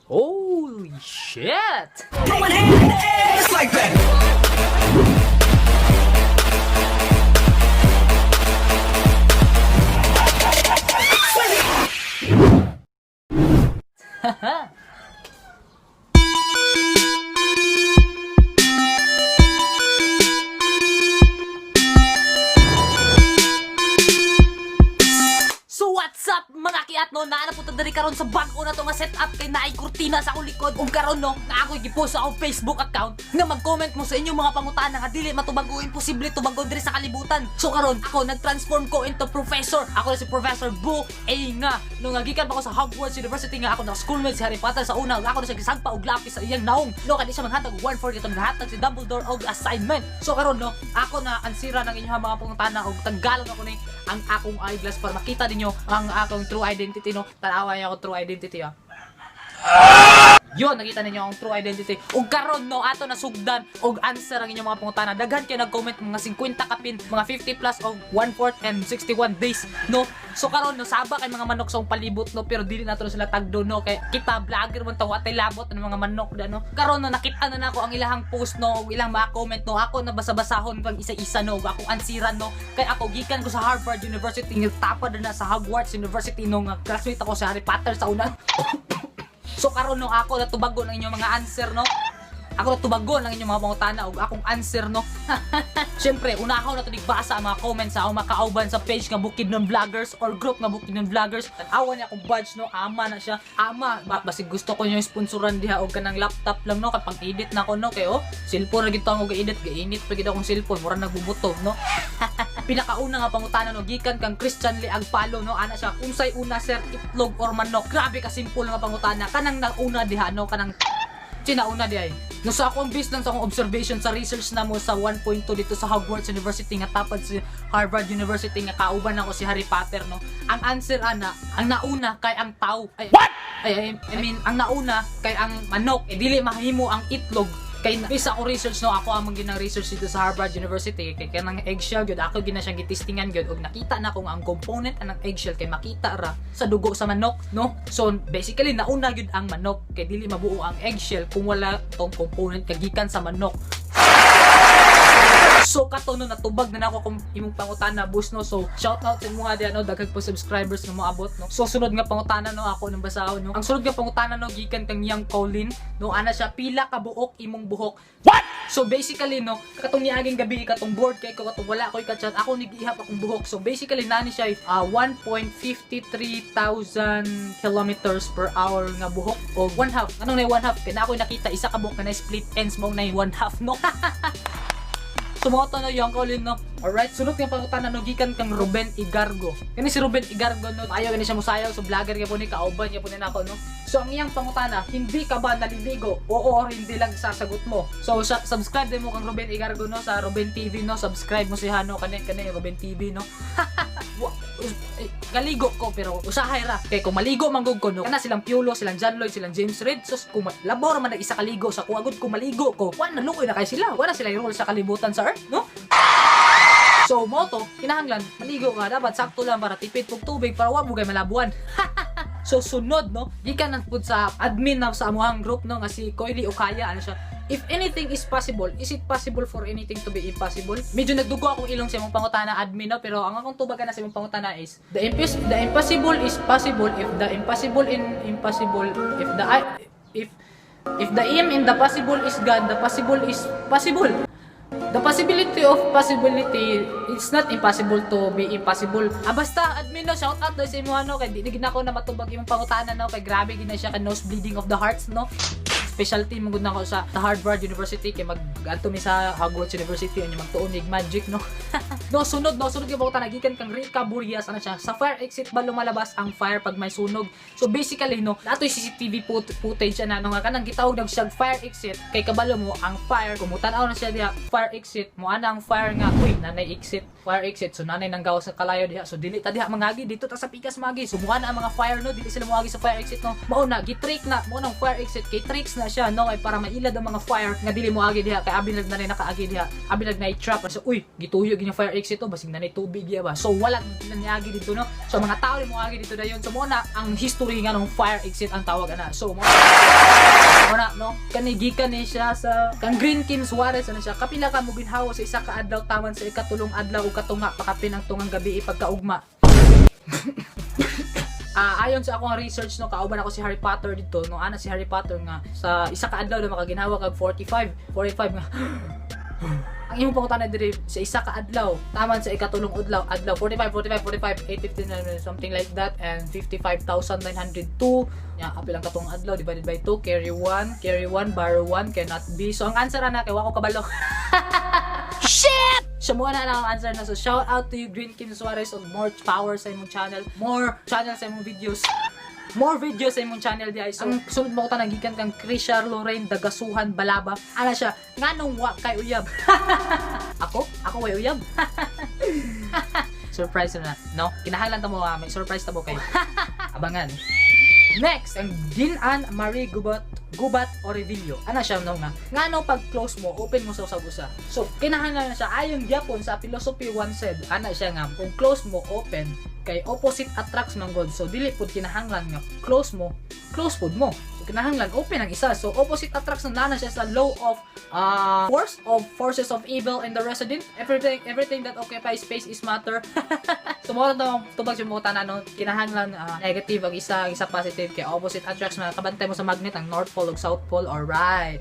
Holy shit! Throwing hands in the air just like that. So what's up, mga kiat, no? Naa na punta diri karon sa bag-o na to nga setup kay naay kurtina sa akong likod. Ug karon, no, na ako'y gipost sa akong Facebook account nga mag-comment mo sa inyong mga pangutana nga dili matubag o imposible tubagon diri sa kalibutan. So karon ako nag-transform ko into professor. Ako na si Professor Bo A nga. No, nga gikan pa ko sa Hogwarts University, nga ako na schoolmate si Harry Potter sa una, ug ako na siya gisagpa og lapis sa iyang naong. No, kay di siya maghatag og 140 itong naghatag si Dumbledore og assignment. So karon, no, ako na ansira ng inyong mga pangutana og tanggalon ako ni ang akong eyeglass para makita ninyo ang akong true identity, no. Tanawa niyo ako true identity, ah. Yun, nakita ninyo ang true identity. Ug karon, no, ato nasugdan og answer ang inyong mga pangutana. Daghan kayo nag-comment, mga 50 kapin, mga 50 plus og 1/4 and 61 days, no. So karon, no, saba kay mga manok sa akong palibot, no, pero dili nato na sila tagdo, no, kay kita vlogger man tawa atay labot ng mga manok da, no. Karon, no, nakita na nako ang ilahang post, no, ug ilang mga comment, no. Ako nabasa-basahon pag isa-isa, no, ug akong ansiran, no. Kay ako gikan ko sa Harvard University, tapad na sa Hogwarts University, no, nga classmate ako sa Harry Potter sa una. So karon, no, ako natubago ng inyong mga answer, no. Ako natubago ng inyong mga pangutana ug akong answer, no. Siyempre, una ako na basa ang mga comments sa akong makauban sa page nga Bukidnon Vloggers or group nga Bukidnon Vloggers. Tan-awan niya akong badge, no, ama na siya. Ama, basig gusto ko niyo sponsoran diha og kanang laptop lang, no, kay pang-edit na ko, no, kay oh, cellphone ra gid to ang edit, gainit pa gid akong cellphone, mura nagbubuto, no. Pinakauna nga pangutana, no, gikan kang Christian Lee Agpalo, no. Ana siya, "Unsay una, sir, itlog or manok?" Grabe ka simple nga pangutana. Kanang nauna diha, no, kanang sinauna di ay. No, sa akong based lang sa akong observation sa research na mo sa 1.2 dito sa Hogwarts University nga tapad si Harvard University nga kauban ako si Harry Potter, no. Ang answer ana, ang nauna kay ang tao. Ay, what? Ay, I mean, ang nauna kay ang manok. Eh, dili mahimo ang itlog kay based sa akong research, no. Ako ang ginang research dito sa Harvard University kay kanang eggshell gyud ako gina siyang gitistingan gyud og nakita na kung ang component anang eggshell kay makita ra sa dugo sa manok, no. So basically, nauna gyud ang manok kay dili mabuo ang eggshell kung wala tong component kagikan sa manok. So kato, no, natubag na nako kung imong pangutana, boss, no. So shout out sa imo nga no, daghang po subscribers nga moabot, no. So sunod nga pangutana, no, ako nang basahon, no. Ang sunod nga pangutana, no, gikan kang Yang Colin, no. Ana siya, "Pila ka buok imong buhok?" What? So basically, no, katong niaging gabi, katong bored kay ko, katong wala ko'y ka-chat, ako nigihap akong buhok. So basically, nani siya 1.53 thousand kilometers per hour nga buhok o one half. Anong na one half? Kaya na ako'y nakita isa ka buhok na split ends mo na one half, no. Sumoto no, yung Colin, no. Alright, sunod nga pangutana, no, gikan kang Ruben Igargo. Kani si Ruben Igargo, no, ayaw gani siya musayaw, so vlogger gyud po ni, kauban gyud po ni nako, no. So ang iyang pangutana, "Hindi ka ba naliligo? Oo or hindi lang sasagot mo." So subscribe din mo kang Ruben Igargo, no, sa Ruben TV, no. Subscribe mo si Hano kani kani Ruben TV, no. Eh, kaligo ko pero usahay ra kay kung maligo man gud ko, no, kana silang Piolo, silang John Lloyd, silang James Reid, sus, kung labor man na isa kaligo sa kuagod, kung maligo ko, wa na luoy na kay sila, wa na sila role sa kalibutan sa earth, no. So moto kinahanglan maligo ka dapat sakto lang para tipid pug tubig, para wa mo gay malabuan. So sunod, no, gikan na pud sa admin na sa amuhang group, no, nga si Koili Okaya. Ano siya, "If anything is possible, is it possible for anything to be impossible?" Medyo nagdugo akong ilong sa imong pangutana, admin, no, pero ang akong tubagan na sa imong pangutana is the impossible is possible if the impossible in impossible if the if the aim in the possible is God, the possible is possible. The possibility of possibility, it's not impossible to be impossible. Ah, basta, admin, no, shout out sa imo, ano, kay di gid na ako na matubag imong pangutana, no, kay grabe gid na siya ka nose bleeding of the hearts, no. Specialty mo gud na ako sa Harvard University kay mag adto mi sa Hogwarts University unya magtuon mig magic, no. No, sunod, no, sunod yung pangutana gikan kang Rica Burias. Ano siya, "Sa fire exit ba lumalabas ang fire pag may sunog?" So basically, no, natoy CCTV footage ana, no, nga kanang gitawag nag siyang fire exit kay kabalo mo ang fire kung mutan-aw na siya diha fire exit mo ana ang fire nga uy nanay exit fire exit, so nanay nang gawas sa kalayo diha, so dili ta diha mangagi, dito ta sa pikas magi. So muha na ang mga fire, no, dili sila moagi sa fire exit, no. Mao na gitrick na mo nang fire exit kay tricks na. na siya, no, ay para mailad ang mga fire nga dili mo agi diha kay abi na nakaagi diha. Abi na trap so uy, gituyo gyud fire exit to, basig na tubig diha ba. So wala na niagi dito, no. So mga tao mo agi dito dayon. So mo na ang history nga ng fire exit ang tawag ana. So mo na, no, kani gikan ni siya sa kang Green Kim Suarez. Ano siya, kapila ka mo ginhawa sa isa ka adlaw taman sa ikatulong adlaw ug katunga pakapin ang tungang gabi ipagkaugma? Ah, ayon sa akong research, no, kauban ako si Harry Potter dito, no. Ana si Harry Potter nga sa isa ka adlaw na makaginhawa kag 45 45 nga. Ang imong pangutana diri, sa isa ka adlaw taman sa ikatulong adlaw, 45 45 45 859, something like that, and 55,902 nya apil ang katong adlaw divided by 2, carry 1, carry 1, borrow 1, cannot be. So ang answer ana kay wa ko kabalo. Shit! So mo na lang ang answer na. So shout out to you, Green Kim Suarez, og more power sa imong channel, more channel sa imong videos. More videos sa imong channel di ay. So, ang sunod mo ko gikan kang Krisha Lorraine Dagasuhan Balaba. Ana siya, nganong wa kay uyab? Ako? Ako way uyab? Surprise na, no? Kinahanglan ta mo, ah, may surprise ta mo kayo. Abangan. Next, ang Dinan Marie Gubat Gubat Orivillo. Ana siya, no, nga. Ngano pag close mo, open mo sa usag-usa? So, kinahanglan na siya ayon gyapon sa philosophy one said. Ana siya nga kung close mo open kay opposite attracts man god. So dili pud kinahanglan nga close mo, close pud mo. So kinahanglan open ang isa. So opposite attracts na na siya sa law of force of forces of evil and the resident. Everything that occupies space is matter. So mo to tubag sa mo tanan, no, kinahanglan negative ang isa positive kay opposite attracts man. Kabantay mo sa magnet ang North Pole ug South Pole. Alright.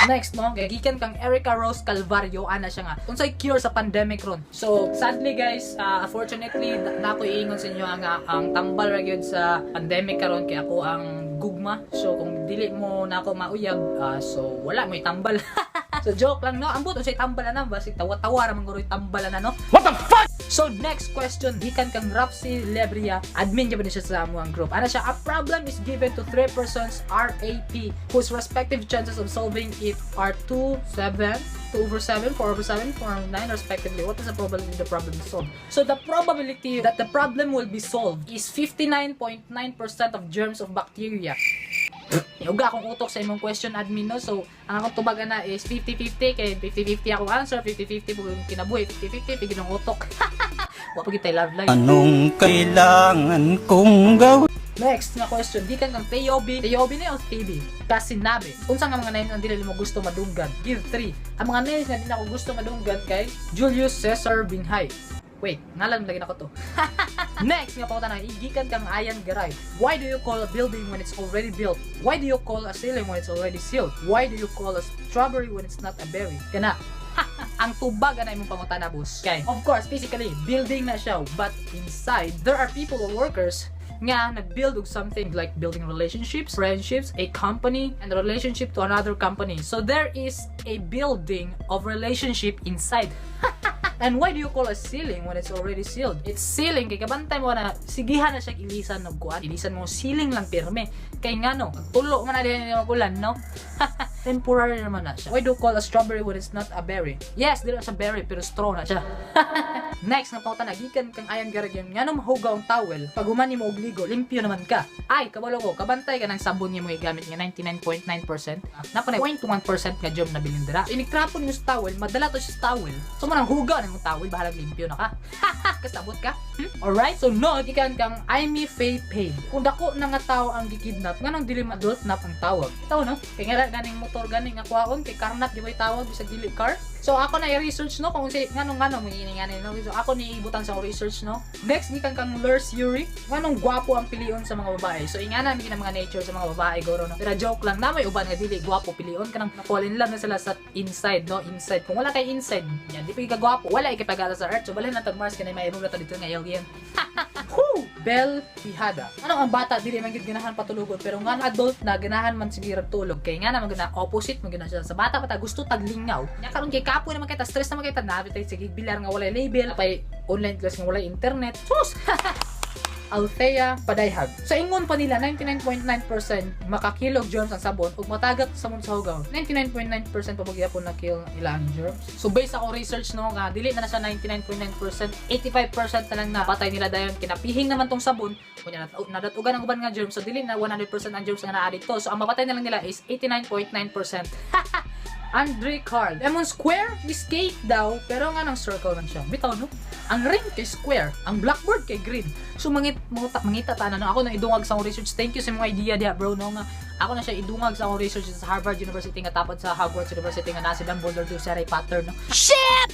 Next, no, gikan kang Erica Rose Calvario, ana siya nga, unsay cure sa pandemic ron? So, sadly guys, unfortunately, na ako iingon sa inyo ang tambal ra gyud sa pandemic karon kay ako ang gugma. So, kung dili mo na ako mauyab, so wala mo tambal. So, joke lang, no? Ambot, unsay tambal na, basig tawa-tawa ra man guro tambal na, no? What the fuck? So, next question, gikan kang Rapsi Lebria, admin gyud siya sa among group. Ana siya, a problem is given to three persons RAP whose respective chances of solving it are 2, 7, 2 over 7, 4 over 7, 4 over 9 respectively. What is the probability the problem is solved? So, the probability that the problem will be solved is 59.9% of germs of bacteria. Uga akong utok sa imong question, admin, no. So, ang akong tubagan na is 50-50 kay 50-50 akong answer, 50-50 po yung kinabuhi, 50-50 pigid ang utok. Wa pa gyud love life. Anong kailangan kong gawin? Next nga question, gikan kang Teobi, Teobi na o TB? Kasinabi. Unsa nga mga names ang dili mo gusto madunggan? Give 3. Ang mga names nga dili ako gusto madunggan kay Julius Caesar Binghay. Wait, ngalan mo lagi nako to. Next nga pangutana, gikan kang Ayan Garay. Why do you call a building when it's already built? Why do you call a ceiling when it's already sealed? Why do you call a strawberry when it's not a berry? Kana, ang tubag ana imong pangutana, boss. Okay. Of course, physically, building na siya, but inside, there are people or workers nga nag-build og something like building relationships, friendships, a company, and a relationship to another company. So there is a building of relationship inside. And why do you call a ceiling when it's already sealed? It's ceiling kay kabantay mo na sigihan na siya ilisan og kuan. Ilisan mo ceiling lang pirme. Kay ngano, tulo man na diha ni ulan, no? Temporary naman na siya. Why do you call a strawberry when it's not a berry? Yes, dili na siya berry pero straw na siya. Next nga pangutana gikan kang Ayan Garagyan. Ngano mahugaw ang towel pag human nimo og ligo, limpyo naman ka? Ay, kabalo ko, kabantay ka ng sabon nga mo gigamit nga 99.9%. Napa na 0.1% nga germ na bilin dira. So, inikrapon mo sa towel, madala to siya sa towel. So mo nang hugaw na imong towel, bahalag limpyo na ka. Kasabot ka? Hmm? Alright? So no, gikan kang Amy Faye Payne. Kung dako na nga tao ang gikidnap, nganong dili adult nap ang tawag? Itaw, no? Kay nga ganing motor ganing nga kuwaon kay karnap di ba tawag bisag dili car? So ako na i-research, no, kung si nganong nganong mo ini ngani, no. So ako ni ibutan sa akong research, no. Next gikan kang Lurs Yuri, nganong gwapo ang pilion sa mga babae? So ingana mi mga nature sa mga babae guro, no. Pero joke lang na may uban nga dili gwapo pilion kanang fall in love na sila sa inside, no, inside. Kung wala kay inside, nya di pa ka gwapo, wala ikipagala sa earth. So balhin na tag Mars kanay may na ta dito nga alien. Whew! Bel Tihada. Ano ang bata dili man gid ganahan patulugon pero nga adult na ganahan man sige tulog kay nga naman gana opposite man gina siya sa bata pa ta gusto taglingaw. Nya karon kay kapoy naman kay ta, stress naman kay ta, na tay sige bilar nga walay label pay online class nga walay internet. Sus. Althea Padayhag. Sa ingon pa nila, 99.9% maka-kill og germs ang sabon ug matagak sa sabon sa hugaw. 99.9% pa gyapon na kill ilang germs. So based sa akong research, no, nga dili na na siya 99.9%, 85% na lang na patay nila dayon. Kinapihing naman tong sabon, kunya nadatugan ang uban nga germs, so dili na 100% ang germs nga naa dito. So ang mapatay na lang nila is 89.9%. Andre Carl. Lemon square is cake daw, pero nga ng circle man siya. Bitaw, no? Ang ring kay square, ang blackboard kay green. So mangita ta na, no? Ako na idungag sa akong research. Thank you sa mga idea diha, bro, no, nga ako na siya idungag sa akong research sa Harvard University nga tapod sa Hogwarts University nga nasi Dumbledore do si Harry Potter, no. Shit!